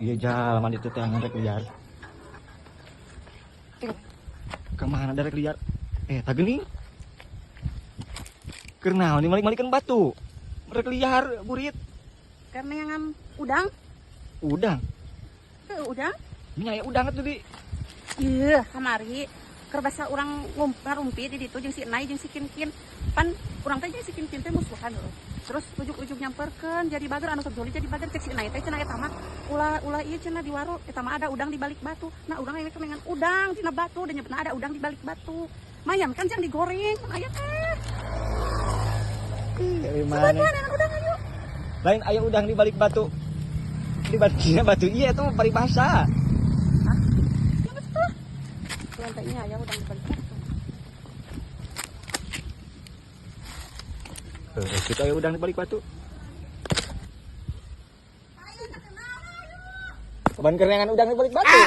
Iya jalan itu teh rek liar. Tengok. Kemana ada rek liar? Eh, tak geuning. Keur naon malik-malikan batu. Rek liar burit. Karena udang. Udang. Ke udang. Nya aya udang atuh di. Iya, kamari keur basa urang ngarumpi di ditu jeung si Enai jeung si Kinkin. Pan urang teh jeung si Kinkin teh musuhan heuh. Terus ujuk-ujuk nyamperkeun jadi bager anu sok joli jadi bager cek si Enai teh cenah eta mah ulah ulah ieu cenah di waro eta mah ada udang di balik batu. Nah, urang aya kemengan udang tina batu dan nyebutna ada udang di balik batu. Mayam kan jang digoreng, aya teh. Dari mana? Sebentar, udang ayo. Lain aya udang di balik batu. Di balik batu iya itu paribasa. Hah? Ya betul. Lantainya aya udang di balik batu. Kita aya udang di balik batu. Kapan kerengan udang di balik batu?